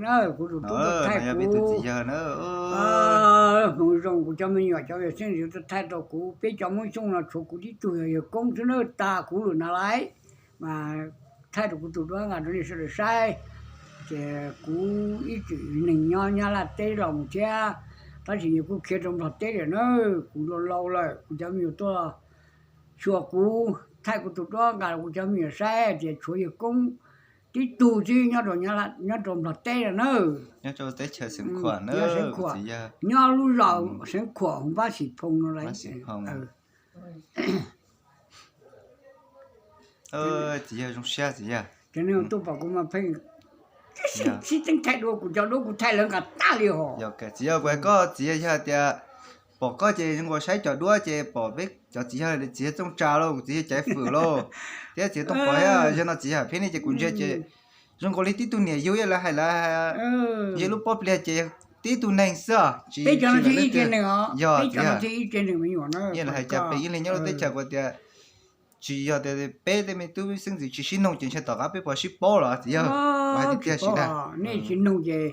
Kuv tus tub tuaj thaij kuv, hmoov zoo kuv cov me nyuam cov me xeeb ntxwv tuaj thaij rau kuv, peb cov Hmoob Xyooj no tshuav kuv tib tug yawg Koob xwb na, tas kuv lawm na lais, mas thaij rau kuv tus duab nqa rau nej sawv daws saib. Ces kuv ib txwm neeg nyob Nyab Laj teb los mus thiab, tab sis yog kuj khiav rau Nplog teb lawm na, kuv laus laus lawm kuv cov me nyuam tuaj xyuas kuv, thaij kuv tus duab nqa kuv cov me nyuam saib tias tshuav yawg Koob tib tug xwb nyob rau Nplog teb lawm na. Nyob Xeev Khuam, nyob lub zos Xeev Khuam, Hmoob Pab Xim Phoo no lawm. Txiv yawg zoo siab txiv yawg. Cov neeg tuaj pom kuv mas pheej sib teeb thaij duab, kuv cov duab kuv thaij lawv nqa tag li hos. Txiv yawg, kuv hais koj txiv yawg, yog tias pom koj ces zoo nkaus saib cov duab ces pom peb cov txiv yawg, txiv yawg Txooj Tsa lauj, txiv yawg Caiv Fwm lauj, thiab txiv yawg Tooj Pov thiab, yog no txiv yawg hais peb ne ces kuv ntsia ces zoo nkaus li tib tug niam yug ib yam li hais lawv, yog lub pob pliag ces tib tug neeg xwb os, tsis, peb cov no thiaj ib tsev neeg os, yog peb cov no thiaj ib tsev neeg me nyuam na, ib yam li hais cas peb yeej li nyob lub teb chaws kuv tias tsis yog tias peb tej me tub xeeb ntxwv tsis sib noog ces ntshe tom qab peb puas sib paub los txiv yawg. Hais tiag tiag tsis dag, nej tsis noog ces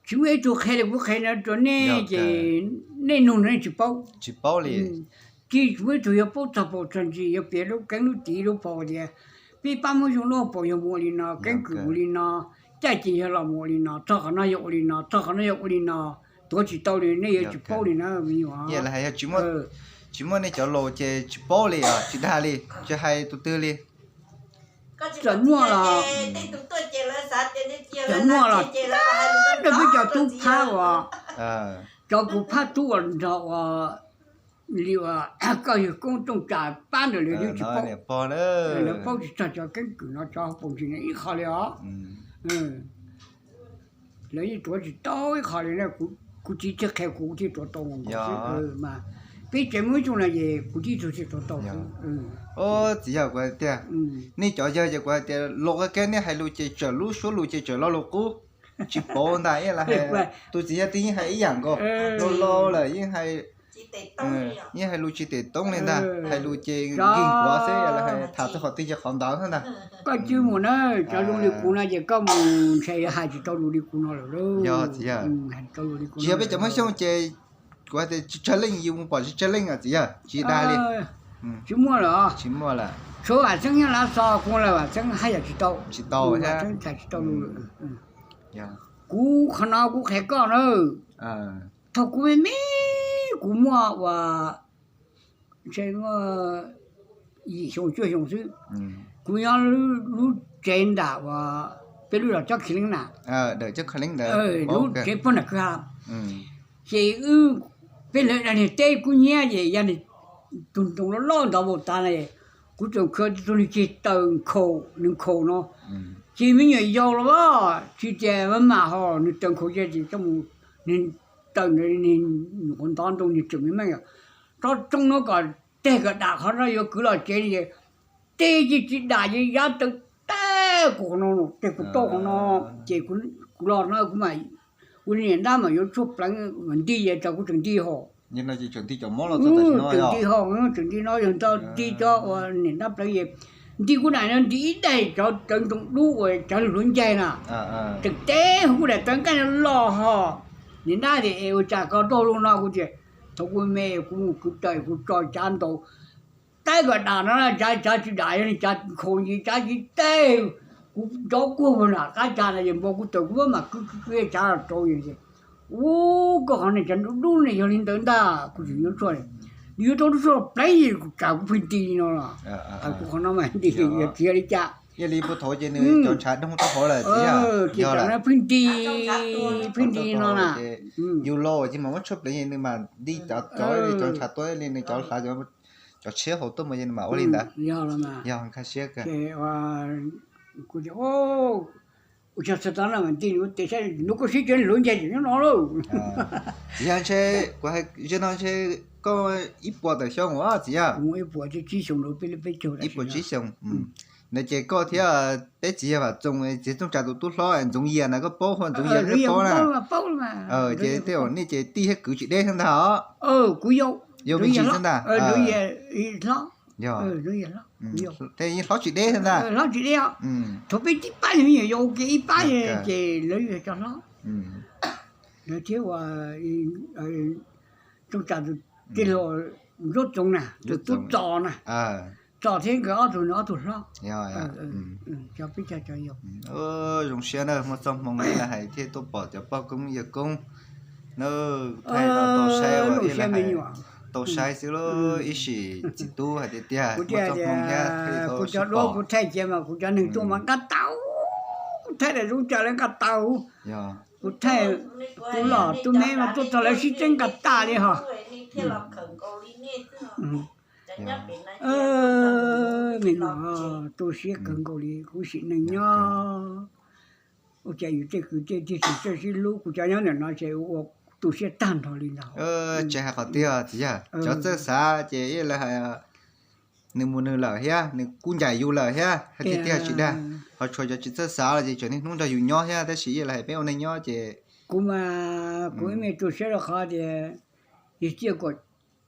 tsis muaj ib tug qhia li kuv qhia no rau nej ces nej noog no nej tsis paub, tsis paub li. Tsis muaj ib tug yuav paub txog paus txog ntsis, yuav piav lub keeb lub tiv lub paus tias peb pab Hmoob Xyooj lub paus yog mus ua li no, keeb kwm mus li no, caj ces yog los mus ua li no, txog qhov no yog ua li no, txog qhov no yog ua li no, tuav tsis tau li, nej yuav tsis paub li na me nyuam. Tsis muaj nej cov laus ces tsis paub li os, tsis dag li, tsis hais tus twg li. Txawm muaj los, txawm muaj los, peb cov tub phab uas, cov kuv phab tub uas nrog ua li uas koj yawg Koob Tooj Tsa pab ntawd lawv twb tsis paub, lawv paub tsis txog cov keeb kwm no cov paus ntsis no ib qho li os. Lawv yeej tuav tsis tau ib qho li na, kuv txiv thiaj qhia kuv thiaj tuav tau mas. Peb tsev Hmoob Xyooj no ces kuv tib tug thiaj tuav tau. Txiv yawg, kuv hais tiag, nej cov yawg ces kuv hais tias laus kawg kiag, nej hais lus ces txawm lub suab lus ces txawm lo lus qub, tsis paub ntag, ib yam li hais tus txiv yawg twb yeej hais ib yam nkaus, laus laus lawm yeej hais, yeej hais lus tsis tes toob li ntag, hais lus ces nkeeg kuav xwb, ib yam li hais tham txog qhov twg ces qhov ntawd xwb ntag. Koj cia mus na, cov zoo li kuv no ces koj mus ntshe yuav hais tsis tau lus li kuv no lawm lauj. Tsis yog peb cov Hmoob Xyooj ces kuv hais tias tsis tsawg leej, yus mus pom tsis tsawg leej txiv yawg, tsis dag li. Tsis muaj lawm. Tsis muaj lawm. Tshuav Vam Xeeb nyob Lav Xos, kuv los Vam Xeeb haj yam tsis tau, tsis tau, Vam Xeeb tham tsis tau lus. Kuv qhov no kuv qhia koj na, thaum kuv me me kuv muaj uas ntshe yim xyoo cuaj xyoo xwb, kuv nyob lub tsev nram uas peb lub zos Cob Khi Leeb na, lub tsev puag nram kwj ha. Ces wb, peb lawv dag niag teb kub hnyiab ces yog niag tug ntoo loj loj ntawd vau tas na, kuv tseem khwv tug niag ceg taws nkhaus, nws nkhaus no, ces me nyuam yaus los tsis tias maj mam ho nws taws nkhaus ces coj mus, nws taws ntawd niag nyuam qhuav ntov ntoo niag tseem me meej, rov tsoo no kom teg kom dam qhov no yuav kwv los tsev li ces teg ces tsis dam ces yav taws teg kuv qhov no, teg kuv taub qhov no, ces kuv los no kuv mam ua niam ntab mam yuav tshuaj pleev mam nti es tas kuv tseem nti ho. Tseem nti ho, tseem nti no yog nto nti cov ua niam ntab pleev es nti kuv daim no nti ib daim cov rawv ntoo dub uas cov hluav ncaig na, tseem teb kuv daim tawv nqaij no los ho. Niam ntab tias es ua cas koj tuaj lub no, kuv tias thaum kuv me kuv mus kwv taws kuv tso cav ntaus teb kom dam no, cav cav tsis dam yog li cav nkhaus ntsis cav tsis teg, kuv nrov kuag puag nram qab cav na es npau kuv taws kuv maj mam kwv kwv kwv cav los rau es ub, koj qhov ne cav dub dub ne yog li ntawd ntag, kuv tseem yuav tshuaj, yuav rau lub tshuaj pleev es kuv tsav kuv pheej nti li no los, kuv qhov no mas nti yog txiv li cas. Yog li puag thaud ces nws cov ntshav doog rau hauv lawm, txiv yog, txiv yog lawm, pheej nti, pheej nti no na. Yus laus ces mas muab tshuaj pleev nws mas nti cov, cov, cov ntshav tuaj li nws cov hlav cov tshiab hauv tuaj mus ces nws mam ua li ntawd. Yog, nkag siab kawg. Kuv tias, ua cas txog tav no mas nti nws ua tes saib nws koj sib cov hluav ncaig tseem nyob no lauj. Txiv yog ntshe kuv hais zaum no ntshe koj ib puas tawm xyoo os txiv yog. Ib puas tsib xyoo, ib puas tsib xyoo. Ntawd ces koj thiab peb txiv yog Vam Txoos, txiv Txooj Tsa tus tub hlob Ntxoov Yias na, koj paub, Ntxoov Yias thiab paub na. Ces tej zaum nej ces tij thiab kwv tsis deb thiab ntag os. Yau me ntsis xwb ntag. Yog, tej yeej hlob tsis deb thiab ntag. Hlob tsis deb os. Thaum peb tib pab me nyuam yaus ua ke ib pab ces lawv yuav cov hlob. Lawv thiab ua Tsooj Tsam tus tij laug Ntsuab Txoov na, tus tub Txos na, Txos thiab nkawd ob tug no ob tug hlob. Cov peb cov cov yaus. Zoo siab na, muaj txoj hmoo ib le hais thiaj tuaj pom cov pog koob yawg koob na, thaij tau saib ua ib le hais tau saib xwb lauj, ib sim txiv tub hais tiag tiag muaj txoj hmoo thiab thiaj tau sib pom. Kuv thaij cia mas kuv cov neeg tuaj mas nqa tau, kuv thaij daim zoo cas lawv nqa tau. Kuv thaij tus loj tus me mas tuaj txog lawv sib txeeb nqa tas li hos. Me no tu siab kawg nkaus li, kuv sim neej nyob ua cas yus tej kwv tej tij tsis txawj sib hlub, kuv cov nyob ntawm no ces ua tu siab tag nrho li ntawd. Tsis hais qhov twg txiv yawg, cov txawj xav ces ib le hais nws mus nws lawm thiab nws kuj ncaim yus lawm thiab hais tiag tiag tsis dag. Ho tshuav cov tsis txawj xav los ces tseem niaj hnub nrog yus nyob thiab, tab sis ib le hais peb ua neej nyob ces kuv mas kuv ib me tu siab rau qhov tias yus ciaj kom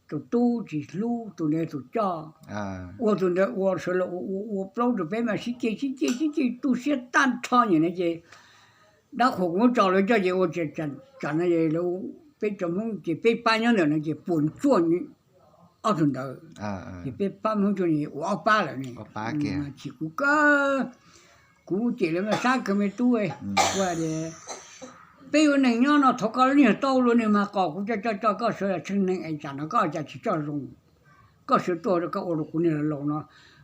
tus tub tsis hlub tus ntawd tus coj, ua tus ntawd ua sawv los ua ua ua plaub rau peb mas sib ceg sib ceg sib ceg tu siab tag nrho nyem na ces dab qhuas kuv muab tso lawv coj ces ua tsam no peb cov Hmoob ces peb pab nyob ntawm no ces puas tsuaj ob tug ntawd, ces peb pab Hmoob tsuaj ua ob pab lawm ne. Tsis kuv kawg, kuv ces lawv mas sab kawg me tub, ua tias peb ua neeg nyob no thov koj lub niag tau lub niag mas kom kuv coj coj coj koj sawv los tsheej neeg es tsam no koj cas tsis coj zoo. Koj sawv tuaj rau koj ua rau kuv niag laus laus no,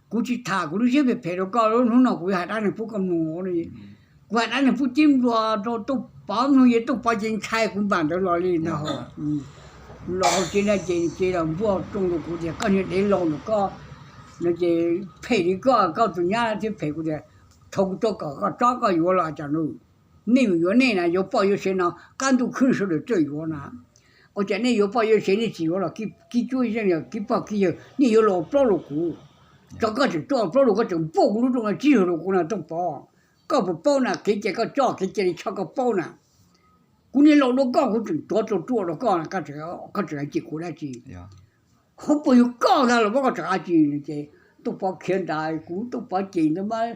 kuv tsis tham kuv lub siab phem phem rau koj, lub hnub no kuv yuav hais dab neeg pub koj mloog. Kuv hais dab neeg pub tib nplua rau Tooj Pov mloog, yog Tooj Pov ces ntshai kuv npam ntawd los li no. Los hauv tsev no ces ces los npuaj rooj rau kuv tias koj niag dev laus ntawm koj no ces phem li koj, koj tus nyab thiab phem. Kuv tias thaum kuv tuaj kom koj tsob koj yuav los cas nws, nej mus yuav nej na, yuav poj yuav sev no qab ntuj khwb sawv daws txawj yuav na. Ua cas nej yuav poj yuav sev nej tsis yuav los kib cuab yeej, kib pog kib yawg, nej yuav los ua plaub rau kuv. Tso koj tseem tuaj ua plaub rau, koj tseem npuaj kuv lub rooj no tsib zaug rau kuv no Tooj Pov. Koj puas paub na, kev cai koj tso kev cai li tshaj koj paub na. Kuv niag laus dua koj kuv tseem tuav tau ruaj rau koj, koj tseem hais cem kuv dab tsi? Ho puas yog koj ntag los muab koj tseem dab tsi no ces Tooj Pov khiav nrad, kuv Tooj Pov cem ntawd mas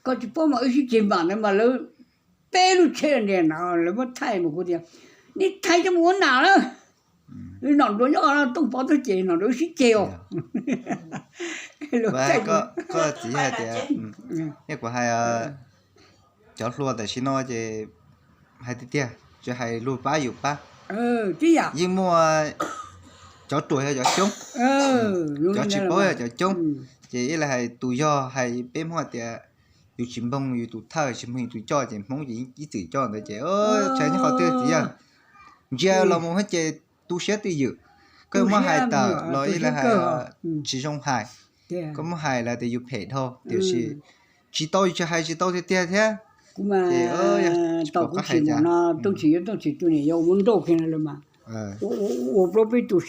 koj tsis paub mas wb sib ceg npam ntawd mas lawv peb lub tsheb nres no lawv muab thaij mus kuv tias nej thaij coj mus ua nam lawm. Nom nruas nyob Tooj Pov txoj ces nom nruas wb sib ceg os. Koj txiv hais tias, kuv hais cov hluas tam sim no ces hais tiag tiag tsis hais luag pab yus pab, yeej muaj cov ruam yog cov coob, cov tsis paub yog cov coob. Ces ib le hais tus yog hais peb Hmoob hais tias yus tsis npoog yus tus thawj, tsis npoog yus tus coj ces Hmoob ces ib txwm coj ntawd ces tsis hais nyob qhov twg txiv yawg. Ntsia los mus ces tu siab twj ywm. Koj muab hais tawm los ib le hais tsis zoo hais, koj muab hais lawv tias yus phem dhau tiam sis tsis tau, yus tsis hais tsis tau tiag tiag thiab. Ces tsis pom qab hais cas. Tooj Txhim yuav Tooj Txhim tus niam yau ua nrauj kiag no lawm mas ua plaub peb tus